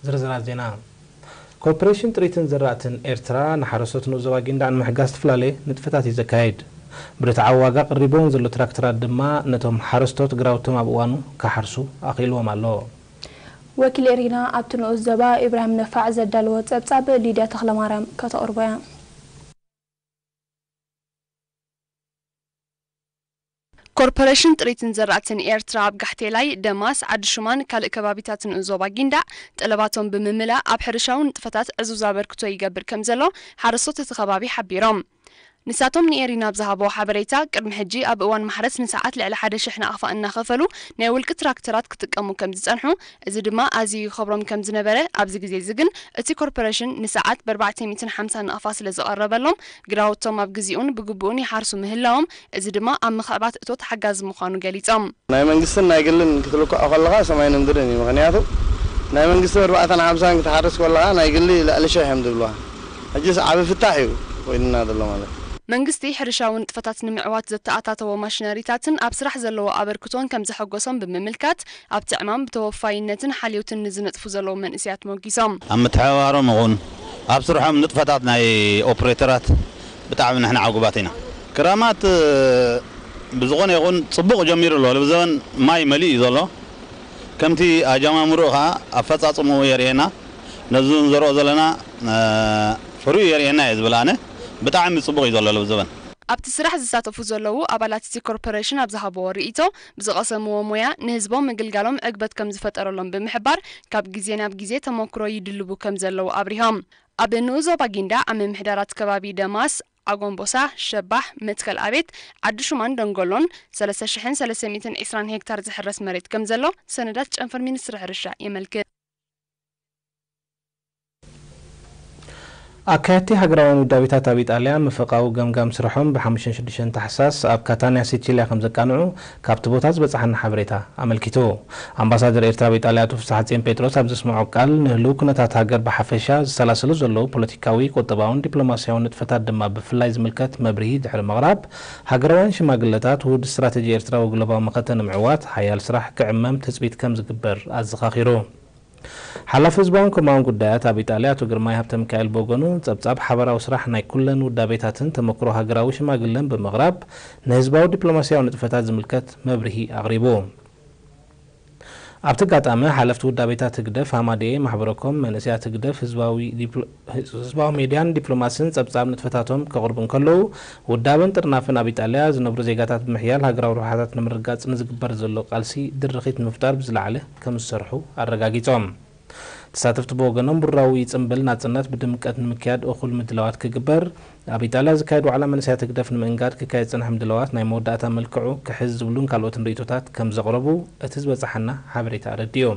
ዝርዝራት ዜና። ኮርፖሬሽን ጥሪትን ዘራእትን ኤርትራ ንሓረስቶት ንኡስ ዞባ ጊንዳዕ ንምሕጋዝ ዝተፈላለየ ንጥፈታት እዩ ዘካየድ። ብርትዓዊ ዋጋ ቀሪብዎም ዘሎ ትራክተራት ድማ ነቶም ሓረስቶት ግራውቶም ኣብ እዋኑ ክሓርሱ ኣኽኢልዎም ኣሎ። ወኪል ኤሪና ኣብቲ ንኡስ ዞባ ኢብራሂም ነፋዕ ዘዳለዎ ጸብጻብ ሊድያ ተኽለማርያም ከተቕርቦ እያ። ኮርፖሬሽን ጥሪትን ዘራእትን ኤርትራ ኣብ ጋሕቴላይ፣ ደማስ፣ ዓዲ ሹማን ካልእ ከባቢታትን ዞባ ጊንዳዕ ጠለባቶም ብምምላእ ኣብ ሕርሻዊ ንጥፈታት ዕዙዝ ኣበርክቶ ይገብር ከም ዘሎ ሓረስቶት እቲ ከባቢ ሓቢሮም። ንሳቶም ንኤሪና ኣብ ዝሃብዎ ሓበሬታ፣ ቅድሚ ሕጂ ኣብ እዋን ማሕረስ ንሰዓት ልዕሊ ሓደ ሽሕ ናቕፋ እናኸፈሉ ናይ ውልቂ ትራክተራት ክጥቀሙ ከም ዝጸንሑ፣ እዚ ድማ ኣዝዩ ይኸብሮም ከም ዝነበረ፣ ኣብዚ ግዜ እዚ ግን እቲ ኮርፖሬሽን ንሰዓት ብኣርባዕተ ሚእትን ሓምሳን ናቕፋ ስለ ዝቐረበሎም፣ ግራውቶም ኣብ ግዜኡን ብግቡእን ይሓርሱ ምህላዎም፣ እዚ ድማ ኣብ ምኽዕባት እቶት ሓጋዚ ምዃኑ ገሊጾም። ናይ መንግስትን ናይ ግልን ክትልክዖ ከለኻ ሰማይን ምድርን እዩ። ምኽንያቱ ናይ መንግስቲ ኣርባዕተን ሓምሳን ክትሓርስ ከለኻ ናይ ግሊ ልዕሊ ሽሕ እዮም ዝብልዋ። ሕጂስ ዓቢ ፍታሕ እዩ ኮይኑና ዘሎ ማለት እዩ። መንግስቲ ሕርሻዊ ንጥፈታት ንምዕዋት ዘተኣታተዎ ማሽነሪታትን ኣብ ስራሕ ዘለዎ ኣበርክቶን ከም ዘሐጎሶም ብምምልካት፣ ኣብቲ ዕማም ብተወፋይነትን ሓልዮትን ንዝነጥፉ ዘለዉ መንእሰያት ሞጊሶም። ኣብ ምትሕብባሮም ይኹን ኣብ ስርሖም ንጥፈታት ናይ ኦፕሬተራት ብጣዕሚ ንሕና ዕጉባት ኢና። ክራማት፣ እ፣ ብዝኾነ ይኹን ጽቡቕ ጀሚሩ ኣሎ። ኣብዚ ዘበን ማይ መሊኡ እዩ ዘሎ። ከምቲ ኣጀማምርኡ ኸኣ ኣፈጻጽምኡ የርእየና። ነዚ ንዘርኦ ዘለና፣ እ፣ ፍሪኡ የርእየና እየ ዝብል ኣነ። ብጣዕሚ ጽቡቕ እዩ ዘሎ ኣብዚ ዘበን። ኣብቲ ስራሕ ዝሳተፉ ዘለዉ ኣባላት እቲ ኮርፖሬሽን ኣብ ዝሃብዎ ርእይቶ፣ ብዝቐሰምዎ ሞያ ንህዝቦም ምግልጋሎም ዕግበት ከም ዝፈጠረሎም ብምሕባር፣ ካብ ግዜ ናብ ግዜ ተመክሮ ይድልቡ ከም ዘለዉ ኣብሪሆም። ኣብ ንኡስ ዞባ ጊንዳዕ ኣብ ምምሕዳራት ከባቢ ደማስ፣ ዓጎምቦሳ፣ ሸባሕ፣ መትከል ኣቤት፣ ዓዲ ሹማን ደንጎሎን ሰለስተ ሽሕን ሰለስተ ሚእትን ዕስራን ሄክታር ዝሕረስ መሬት ከም ዘሎ ሰነዳት ጨንፈር ሚኒስትሪ ሕርሻ የመልክት። ኣካየድቲ ሃገራውያን ውዳቤታት ኣብ ኢጣልያ ምፍቓዊ ገምጋም ስርሖም ብሓሙሽተን ሽዱሽተን ታሕሳስ ኣብ ካታንያ ሲቺልያ ከም ዘቃንዑ ካብቲ ቦታ ዝበጽሓና ሓበሬታ ኣመልኪቱ። ኣምባሳደር ኤርትራ ኣብ ኢጣልያ ኣቶ ፍስሓጽዮን ጴጥሮስ ኣብ ዘስምዖ ቃል፣ ንህሉው ኩነታት ሃገር ብሓፈሻ፣ ዝሰላሰሉ ዘለዉ ፖለቲካዊ፣ ቁጠባውን ዲፕሎማስያውን ንጥፈታት ድማ ብፍላይ ዝምልከት መብርሂ ድሕሪ ምቕራብ፣ ሃገራውያን ሽማግለታት ውሁድ ስትራተጂ ኤርትራዊ ግሎባዊ መኸተ ንምዕዋት ሓያል ስራሕ ክዕመም ትጽቢት ከም ዝግበር ኣዘኻኺሩ። ሓላፊ ህዝባውን ኮማውን ጉዳያት ኣብ ኢጣልያ ኣቶ ግርማይ ሃብተሚካኤል ብወገኑ፣ ጸብጻብ ሓባራዊ ስራሕ ናይ ኩለን ውዳቤታትን ተመክሮ ሃገራዊ ሽማግለን ብምቕራብ፣ ንህዝባዊ ዲፕሎማስያዊ ንጥፈታት ዝምልከት መብርሂ ኣቕሪቡ። ኣብቲ ኣጋጣሚ፣ ሓለፍቲ ውዳቤታት ህግደፍ፣ ሃማደኤ፣ ማሕበረኮም፣ መንእሰያት ህግደፍ፣ ህዝባዊ ዲፕሎ-፣ ህዝባዊ ሜድያን ዲፕሎማስን ጸብጻብ ንጥፈታቶም ከቕርቡ እንከለዉ፣ ውዳበን ጥርናፈን ኣብ ኢጣልያ ዝነብሩ ዜጋታት ብምሕያል ሃገራዊ ረብሓታት ንምርግጋጽ ንዝግበር ዘሎ ቃልሲ ድርኺት ንምፍጣር ብዝለዓለ ከም ዝሰርሑ ኣረጋጊጾም። ተሳተፍቲ ብወገኖም፣ ብሩራዊ ጽምብል ናጽነት ብድምቀት ንምክያድ እኹል ምድላዋት ክግበር፣ ኣብ ኢጣልያ ዝካየድ ዋዕላ መንእሰያት ህግደፍ ንምእንጋድ ክካየድ ዝጸንሐ ምድላዋት ናይ መወዳእታ መልክዑ ክሕዝ ዝብሉን ካልኦትን ርእይቶታት ከም ዘቕረቡ እቲ ዝበጽሓና ሓበሬታ ኣረዲኡ።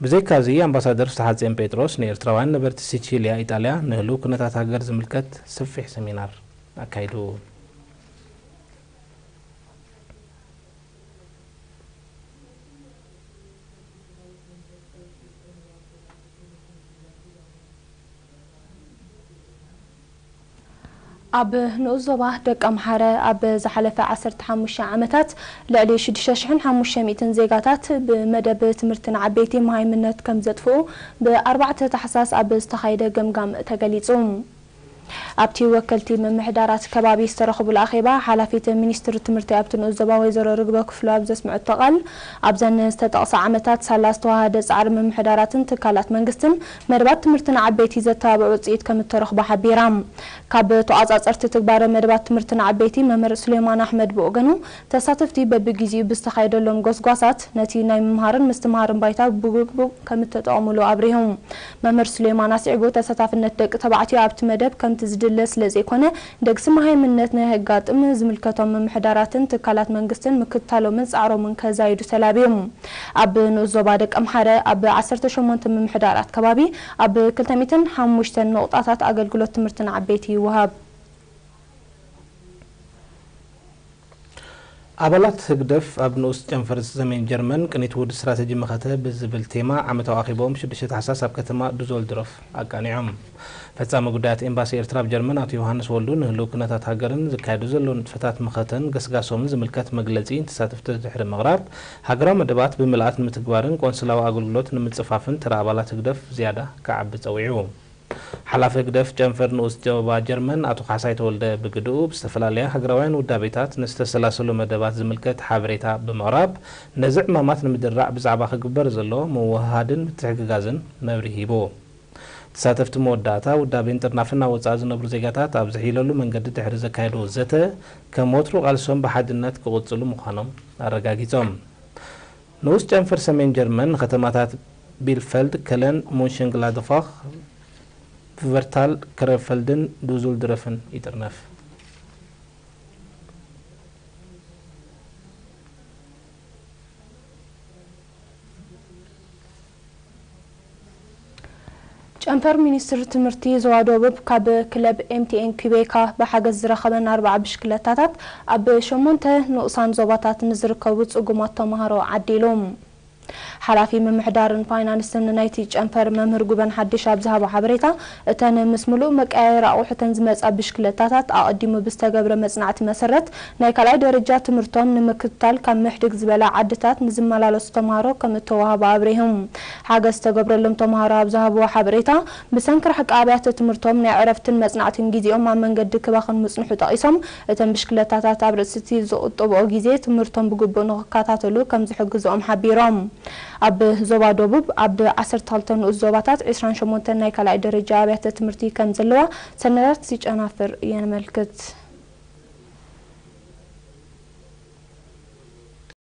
ብዘይካዚ፣ ኣምባሳደር ፍስሓጽዮን ጴጥሮስ ንኤርትራውያን ነበርቲ ሲቺልያ፣ ኢጣልያ፣ ንህሉው ኩነታት ሃገር ዝምልከት ሰፊሕ ሰሚናር ኣካይዱ። ኣብ ንኡስ ዞባ ደቀምሓረ ኣብ ዝሓለፈ ዓሰርተ ሓሙሽተ ዓመታት ልዕሊ ሽዱሽተ ሽሕን ሓሙሽተ ሚእትን ዜጋታት ብመደብ ትምህርቲ ንዓበይቲ መሃይምነት ከም ዘጥፍኡ ብኣርባዕተ ታሕሳስ ኣብ ዝተኻየደ ገምጋም ተገሊጹ። ኣብቲ ወከልቲ ምምሕዳራት ከባቢ ዝተረኸቡሉ ኣኼባ፣ ሓላፊት ሚኒስትሪ ትምህርቲ ኣብቲ ንኡስ ዞባ ወይዘሮ ርግበ ክፍሉ ኣብ ዘስምዐቶ ቃል፣ ኣብዘን ዝተጠቕሳ ዓመታት ሳላ ዝተዋሃደ ጻዕሪ ምምሕዳራትን ትካላት መንግስትን መደባት ትምህርቲ ንዓበይቲ ዘተባብዕ ውጽኢት ከም እተረኽቦ ሓቢራ። ካብ ተቖጻጸርቲ ትግባረ መደባት ትምህርቲ ንዓበይቲ መምህር ሱሌማን ኣሕመድ ብወገኑ፣ ተሳተፍቲ በብግዜኡ ብዝተኻየደሎም ጎስጓሳት ነቲ ናይ ምምሃርን ምስትምሃርን ባይታ ብግቡእ ከም እተጠቐሙሉ ኣብሪሁ። መምህር ሱሌማን ኣስዒቡ፣ ተሳታፍነት ደቂ ተባዕትዮ ኣብቲ መደብ ከምቲ ዝድለ ስለ ዘይኮነ፣ ደግሲ መሃይምነት ንኸየጋጥም ዝምልከቶም ምምሕዳራትን ትካላት መንግስትን ምክትታሎምን ጻዕሮምን ከዛይዱ ተላብዩ። ኣብ ንኡስ ዞባ ደቀምሓረ ኣብ ዓሰርተ ሸሞንተ ምምሕዳራት ከባቢ ኣብ ክልተ ሚእትን ሓሙሽተን ነቑጣታት ኣገልግሎት ትምህርቲ ንዓበይቲ ይወሃብ። ኣባላት ህግደፍ ኣብ ንኡስ ጨንፈር ሰሜን ጀርመን ቅኒት ውድ ስትራተጂ መኸተ ብዝብል ቴማ ዓመታዊ ኣኼባኦም ሽዱሽተ ታሕሳስ ኣብ ከተማ ዱዞልድሮፍ ኣቃኒዖም። ፈጻሚ ጉዳያት ኤምባሲ ኤርትራ ኣብ ጀርመን ኣቶ ዮሃንስ ወልዱ ንህልው ኩነታት ሃገርን ዝካየዱ ዘለዉ ንጥፈታት መኸተን ገስጋሶምን ዝምልከት መግለጺ ንተሳተፍቲ ድሕሪ ምቕራብ፣ ሃገራዊ መደባት ብምልኣት ንምትግባርን ቆንስላዊ ኣገልግሎት ንምጽፋፍን ተራ ኣባላት ህግደፍ ዝያዳ ክዓቢ ጸዊዑ። ሓላፊ ህግደፍ ጨንፈር ንኡስ ዞባ ጀርመን ኣቶ ካሕሳይ ተወልደ ብግድኡ፣ ብዝተፈላለያ ሃገራውያን ውዳቤታት ንዝተሰላሰሉ መደባት ዝምልከት ሓበሬታ ብምቕራብ፣ ነዚ ዕማማት ንምድራዕ ብዛዕባ ክግበር ዘሎ ምውህሃድን ምትሕግጋዝን መብርሂ ሂቡ። ተሳተፍቲ መወዳእታ ውዳቤን ጥርናፍን ናብ ወጻኢ ዝነብሩ ዜጋታት ኣብ ዝሕይለሉ መንገዲ ድሕሪ ዘካየድዎ ዘተ፣ ከም ወትሩ ቃልሶም ብሓድነት ክቕጽሉ ምዃኖም ኣረጋጊጾም። ንኡስ ጨንፈር ሰሜን ጀርመን ንከተማታት ቢልፈልድ፣ ከለን፣ ሙንሸንግላድፋኽ፣ ቪቨርታል፣ ክረፈልድን ዱዙልድረፍን ይጥርነፍ። ጨንፈር ሚኒስትሪ ትምህርቲ ዞባ ደቡብ ካብ ክለብ ኤምቲኤን ኲቤካ ብሓገዝ ዝረኸበን ኣርባዓ ብሽክለታታት ኣብ ሸሞንተ ንኡሳን ዞባታት ንዝርከቡ ጽጉማት ተምሃሮ ዓዲሉ። ሓላፊ ምምሕዳርን ፋይናንስን ናይቲ ጨንፈር መምህር ጉበን ሓድሽ ኣብ ዝሃቦ ሓበሬታ፣ እተን ምስ ምሉእ መቀያየሪ ኣቑሑተን ዝመጻ ብሽክለታታት ኣቐዲሙ ብዝተገብረ መጽናዕቲ መሰረት ናይ ካልኣይ ደረጃ ትምህርቶም ንምክትታል ካብ ምሕድግ ዝበላ ዓድታት ንዝመላለሱ ተምሃሮ ከም እተዋህባ ኣብሪሁ። ሓገዝ ዝተገብረሎም ተምሃሮ ኣብ ዝሃብዎ ሓበሬታ፣ ብሰንኪ ርሕቂ ኣብያተ ትምህርቶም ናይ ዕረፍትን መጽናዕትን ግዜኦም ኣብ መንገዲ ክባኽን ምጽንሑ ጠቒሶም፣ እተን ብሽክለታታት ኣብ ርእሲ እቲ ዝቑጥብኦ ግዜ ትምህርቶም ብግቡእ ንኽከታተሉ ከም ዝሕግዝኦም ሓቢሮም። ኣብ ዞባ ደቡብ ኣብ ዓሰርተ ክልተ ንኡስ ዞባታት ዕስራን ሸሞንተን ናይ ካልኣይ ደረጃ ኣብያተ ትምህርቲ ከም ዘለዋ ሰነዳት ሲጨናፍር የመልክት።